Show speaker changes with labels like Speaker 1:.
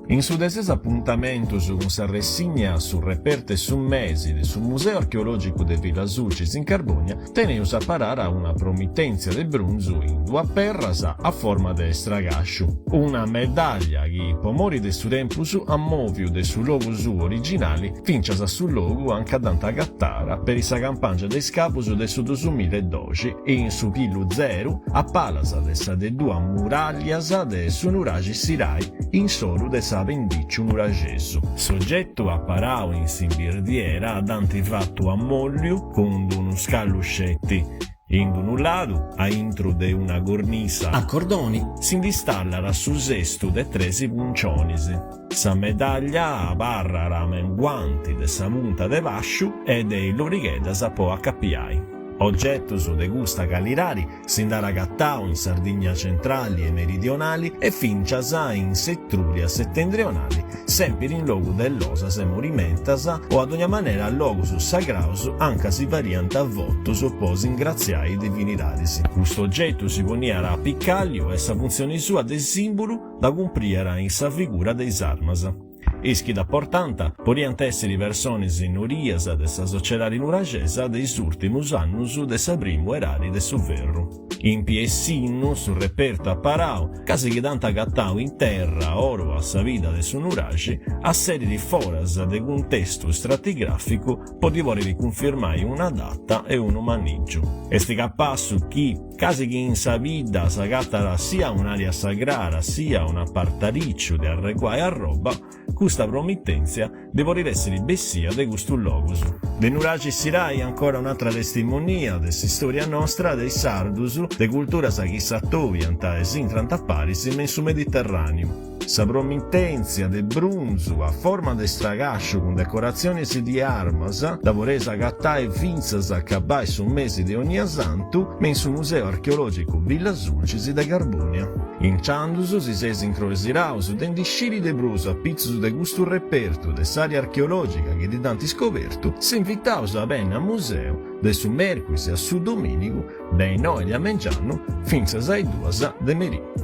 Speaker 1: In su de ses apuntamentus cun sa ressigna Su repertu 'e su mesi de su Museu Archeològicu de Villa Sulcis in Carbònia teneus a parare a una promitèntzia de brunzu in duas perras a forma de stragàsciu, una medàllia chi po mori de su tempus at mòviu de su logu suu originali fincias a su logu anca dd'ant agatara peri sa campàngia de iscavus de su dusumilla e doxi in su pillu zeru a palas de sa de duas muràllias de su nuraxi Sirai in s'oru de s'apendìciu nuraxesu. S'ogetu aparau in s'imbirdiera dd'ant fatu a mòlliu cun d-unu scallu sceti In d-unu ladu, a intru de una cornisa
Speaker 2: a cordoni,
Speaker 1: si nd'istallat su sestu de tresi puncionis. Sa medàllia abarrat menguanti de sa punta de bàsciu e de is lorigheddas po acapiai. Ogetus de custa calidadi si nd'at agatau in Sardigna centrali e meridionali e fincias in s'Etruria setendrionali, sèmpiri in logu de losas e morimentas o a dogna manera logus sagraus anca si fadiant votus po s'ingratziai divinidadis. Custu ogetu si poniat a picàlliu e sa funtzioni sua de sìmbulu dda cumpriat in sa figura de is armas. Is chi dda portànt podiant èssiri personis nodias de sa sociedadi nuraxesa de is ùrtimus annus de sa primu edadi de su ferru. In piessinnu su repertu aparau, casi chi dd'ant agatau in terra oru a sa bidda de su nuraxi, assedit foras de cuntestu stratigràficu po ddi pòdiri cunfirmai una data e unu manìgiu. Est capassu chi, casi chi in sa bidda s'agatat sia un'àrea sagrada sia un'apartarìciu de arreguai arroba, Custa promitèntzia ndi podit èssiri bessia de custus logus. De Nuraxi Sirai ancora un'atra testimonia de s'istòria nostra de is sardus, de culturas chi s'atobiant e s'intrant a paris me in su Mediterràniu. Sa promitèntzia de brunzu a forma de stragàsciu cun decoratzionis di armas dda podeis agatai fintzas a acabai su mesi de Onniasantu me in su Museu Archeològicu Villa Sulcis de Carbònia. Intzandus si seis incrosiraus de ndi sciri de prus a pitzus de custu repertu de s'àrea archeològica chi dd'ant iscobertu, s'invitaus a benni a museu de su mèrcuis a su domìnigu de is noi de a mengianu fintzas a is duas de merì.